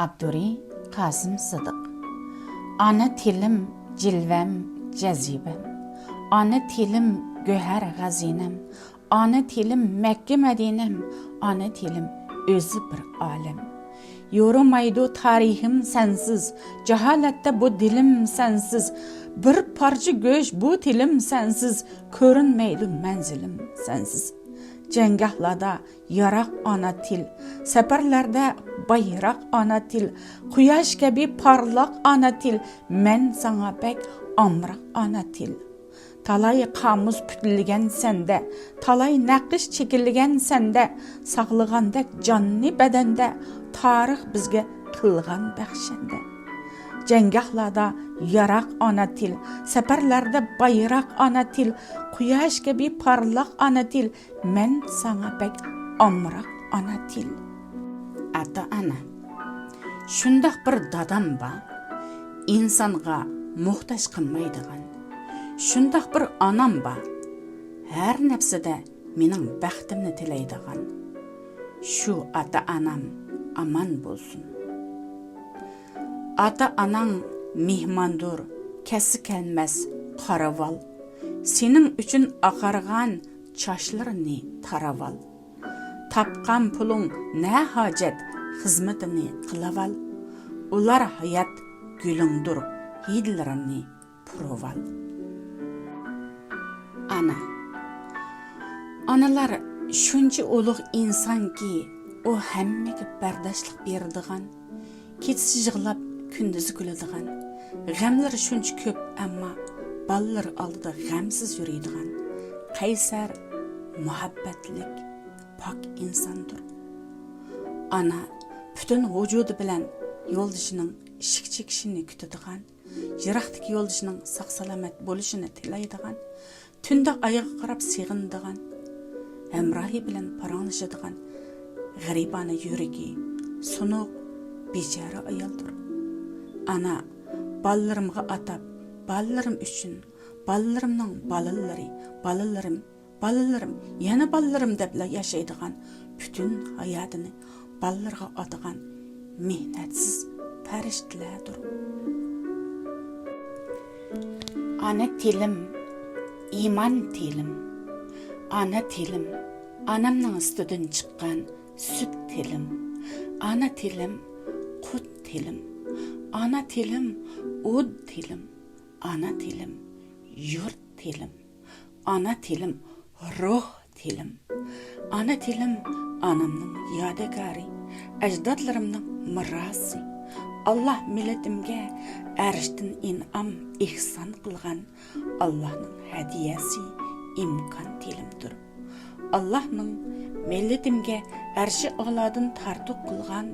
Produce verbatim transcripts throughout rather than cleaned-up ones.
ئاپتورى: قاسىم سىدىق. ئانا تىلىم، جىلۋەم، جەزىبەم. ئانا تىلىم، گۆھەر، خەزىنەم. ئانا تىلىم، مەككە، مەدىنەم. ئانا تىلىم، ئۆزى بىر ئالەم. يورۇمايدۇ تارىخىم سەنسىز، جاھالەتتە بۇ دىلىم سەنسىز. بىر پارچە گۆش بۇ تىلىم سەنسىز، كۆرۈنمەيدۇ مەنزىلىم سەنسىز. جەڭگاھلاردا ياراق ئانا تىل، سەپەرلەردە بايراق ئانا تىل، قۇياش كەبى پارلاق ئانا تىل، مەن ساڭا بەك ئامراق ئانا تىل. تالاي قامۇس پۈتۈلگەن سەندە، تالاي نەقىش چېكىلگەن سەندە، ساقلىغاندەك جاننى بەدەندە، تارىخ بىزگە قىلغان بەخشەندە. جەڭگاھلاردا ياراق ئانا تىل، سەپەرلەردە بايراق ئانا تىل، قۇياش كەبى پارلاق ئانا تىل، مەن ساڭا بەك ئامراق ئانا تىل. ئاتا-ئانا. شۇنداق بىر دادام بار، ئىنسانغا موھتاج قىلمايدىغان. شۇنداق بىر ئانام بار، ھەر نەپسىدە مېنىڭ بەختىمنى تىلەيدىغان. شۇ ئاتا-ئانام ئامان بولسۇن. ئاتا-ئاناڭ مېھماندۇر، كەتسە كەلمەس قارىۋال. سېنىڭ ئۈچۈن ئاقارغان چاچلىرىنى تاراۋال. تاپقان پۇلۇڭ نە ھاجەت، خىزمىتىنى قىلىۋال. ئۇلار ھايات گۈلۈڭدۇر، ھىدلىرىنى پۇرىۋال. ئانا. ئانىلار شۇنچە ئۇلۇغ ئىنسانكى، ئۇ ھەممىگە بەرداشلىق بېرىدىغان، كېچىسى يىغلاپ، كۈندۈزى كۈلىدىغان. غەملىرى شۇنچە كۆپ، ئەمما بالىلىرى ئالدىدا غەمسىز يۈرىدىغان، قەيسەر، مۇھەببەتلىك، پاك ئىنساندۇر. ئانا پۈتۈن ۋۇجۇدى بىلەن يولدىشىنىڭ ئىشىك چېكىشىنى كۈتىدىغان، يىراقتىكى يولدىشىنىڭ ساق-سالامەت بولۇشىنى تىلەيدىغان، تۈندە ئايىغىغا قاراپ سېغىنىدىغان، ھەمراھى بىلەن پاراڭلىشىدىغان، غېرىبانە يۈرىكى سۇنۇق، بىچارە ئايالدۇر. ئانا، بالىلىرىمغا ئاتاپ، بالىلىرىم ئۈچۈن، بالىلىرىمنىڭ بالىلىرى، بالىلىرىم، بالىلىرىم، يەنە بالىلىرىم دەپلا ياشايدىغان، پۈتۈن ھاياتىنى بالىلىرىغا ئاتىغان مېھنەتسىز پەرىشتىلەردۇر. ئانا تىلىم، ئىمان تىلىم. ئانا تىلىم، ئانامنىڭ سۈتىدىن چىققان سۈت تىلىم. ئانا تىلىم، قۇت تىلىم. ئانا تىلىم، ئوت تىلىم. ئانا تىلىم، يۇرت تىلىم. ئانا تىلىم، روھ تىلىم. ئانا تىلىم، ئانامنىڭ يادىكارى، ئەجدادلىرىمنىڭ مىراسى. ئاللا مىللىتىمگە ئەرشتىن ئىنئام، ئېھسان قىلغان ئاللانىڭ ھەدىيەسى، ئىمكان تىلىمدۇر. ئاللانىڭ مىللىتىمگە ئەرشى ئالادىن تارتۇق قىلغان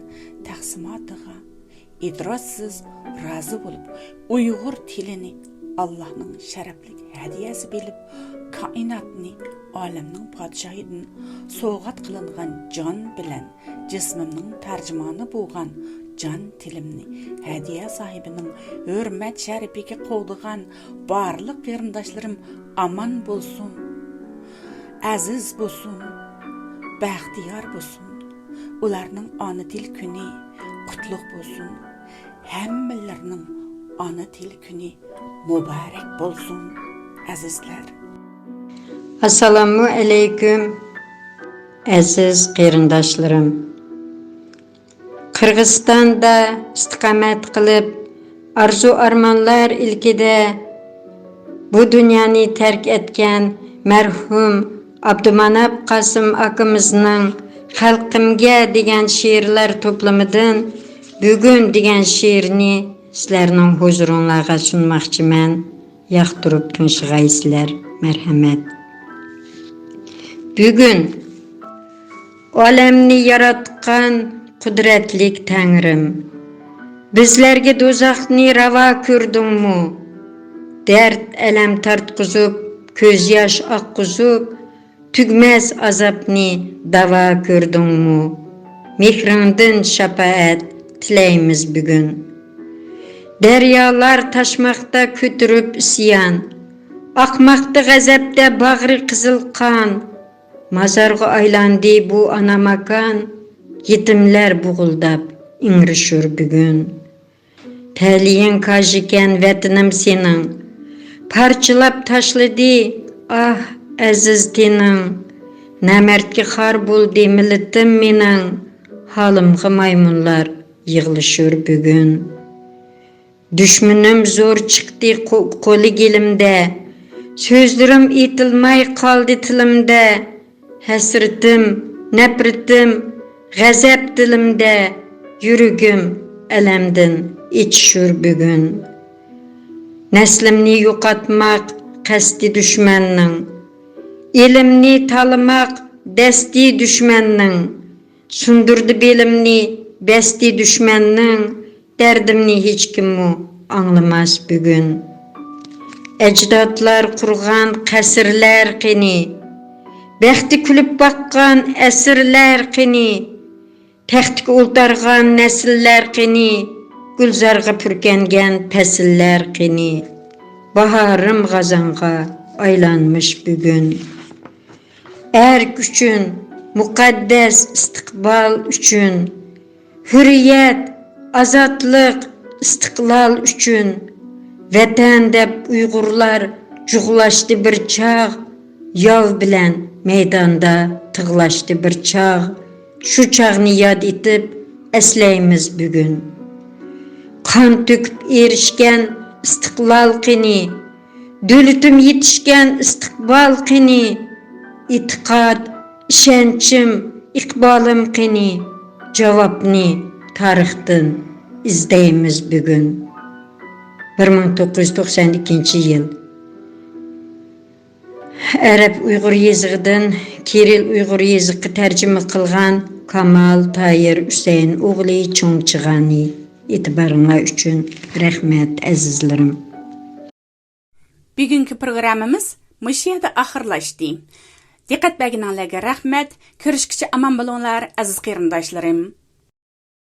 تەقسىماتىغا ئېتىرازسىز رازى بولۇپ، ئۇيغۇر تىلىنى ئاللانىڭ شەرەپلىك ھەدىيەسى بىلىپ، كائىناتنى ئالەمنىڭ پادىشاھىدىن سوۋغات قىلىنغان جان بىلەن جىسمىمنىڭ تەرجىمانى بولغان جان تىلىمنى ھەدىيە ساھىبىنىڭ ھۆرمەت شەرىپىگە قوغدىغان بارلىق قېرىنداشلىرىم ئامان بولسۇن، ئەزىز بولسۇن، بەختىيار بولسۇن. ئۇلارنىڭ ئانا تىل كۈنى قۇتلۇق بولسۇن. ھەممىلىرىنىڭ ئانا تىل كۈنى مۇبارەك بولسۇن، ئەزىزلەر. ئەسسالامۇ ئەلەيكۇم، ئەزىز قېرىنداشلىرىم. قىرغىزىستاندا ئىستىقامەت قىلىپ، ئارزۇ-ئارمانلار ئىلكىدە بۇ دۇنيانى تەرك ئەتكەن مەرھۇم ئابدۇماناپ قاسىم ئاكىمىزنىڭ خەلقىمگە دېگەن شېئىرلار توپلىمىدىن بۈگۈن دېگەن شېئىرنى سىلەرنىڭ ھۇزۇرۇڭلارغا سۇنماقچىمەن. ياقتۇرۇپ تىڭشىغايسىلەر، مەرھەمەت. بۈگۈن ئالەمنى ياراتقان قۇدرەتلىك تەڭرىم، بىزلەرگە دوزاخنى راۋا كۆردۈڭمۇ؟ دەرد-ئەلەم تارتقۇزۇپ، كۆز ياش ئاققۇزۇپ، تۈگىمەس ئازابنى داۋا كۆردۈڭمۇ؟ مېھرىڭدىن شاپائەت تىلەيمىز بۈگۈن. دەريالار تاشماقتا كۆتۈرۈپ ئىسيان، ئاقماقتا غەزەپتە باغرى قىزىل قان. مازارغا ئايلاندى بۇ ئانا ماكان، يېتىملەر بۇغۇلداپ، ئىڭرىشۇر بۈگۈن. تەلىيىڭ كاژىكەن ۋەتىنىم سېنىڭ، پارچىلاپ تاشلىدى، ئاھ، ئەزىز تېنىڭ. نامەردكە خار بولدى مىللىتىم مېنىڭ، ھالىمغا مايمۇنلار يىغلىشۇر بۈگۈن. دۈشمىنىم زور چىقتى قو-، قولى گېلىمدە، سۆزلىرىم ئېيتىلماي قالدى تىلىمدە. ھەسرىتىم، نەپرىتىم، غەزەپ دىلىمدە، يۈرىكىم ئەلەمدىن ئېچىشۇر بۈگۈن. نەسلىمنى يوقاتماق قەستى دۈشمەننىڭ، ئېلىمنى تالىماق دەستى دۈشمەننىڭ. سۇندۇردى بېلىمنى بەستى دۈشمەننىڭ، دەردىمنى ھېچكىممۇ ئاڭلىماس بۈگۈن. ئەجدادلار قۇرغان قەسىرلەر قېنى؟ بەختى كۈلۈپ باققان ئەسىرلەر قېنى؟ تەختكە ئولتارغان نەسىللەر قېنى؟ گۈلزارغا پۈركەنگەن پەسىللەر قېنى؟ باھارىم غازاڭغا ئايلانمىش بۈگۈن. ئەرك ئۈچۈن، مۇقەددەس ئىستىقبال ئۈچۈن، ھۈررىيەت، ئازادلىق، ئىستىقلال ئۈچۈن، ۋەتەن دەپ ئۇيغۇرلار جۇغلاشتى بىر چاغ، ياۋ بىلەن مەيداندا تىغلاشتى بىر چاغ. شۇ چاغنى ياد ئېتىپ ئەسلەيمىز بۈگۈن. قان تۆكۈپ ئېرىشكەن ئىستىقلال قېنى؟ دۆلىتىم يېتىشكەن ئىستىقبال قېنى؟ ئېتىقاد، ئىشەنچىم، ئىقبالىم قېنى؟ جاۋابنى تارىختىن ئىزدەيمىز بۈگۈن. بىر مىڭ توققۇز يۈز توقسان ئىككىنچى يىل. ئەرەب ئۇيغۇر يېزىقىدىن كىرىل ئۇيغۇر يېزىقىغا تەرجىمە قىلغان كامال تاھىر ھۈسەيىن ئوغلى چوڭ چىغانى. ئېتىبارىڭلار ئۈچۈن رەھمەت، ئەزىزلىرىم. بۈگۈنكى پروگراممىمىز مۇشۇ يەردە ئاخىرلاشتى. دىققەت بەرگىنىڭلارغا رەھمەت. كۆرۈشكىچە ئامان بولۇڭلار، ئەزىز قېرىنداشلىرىم.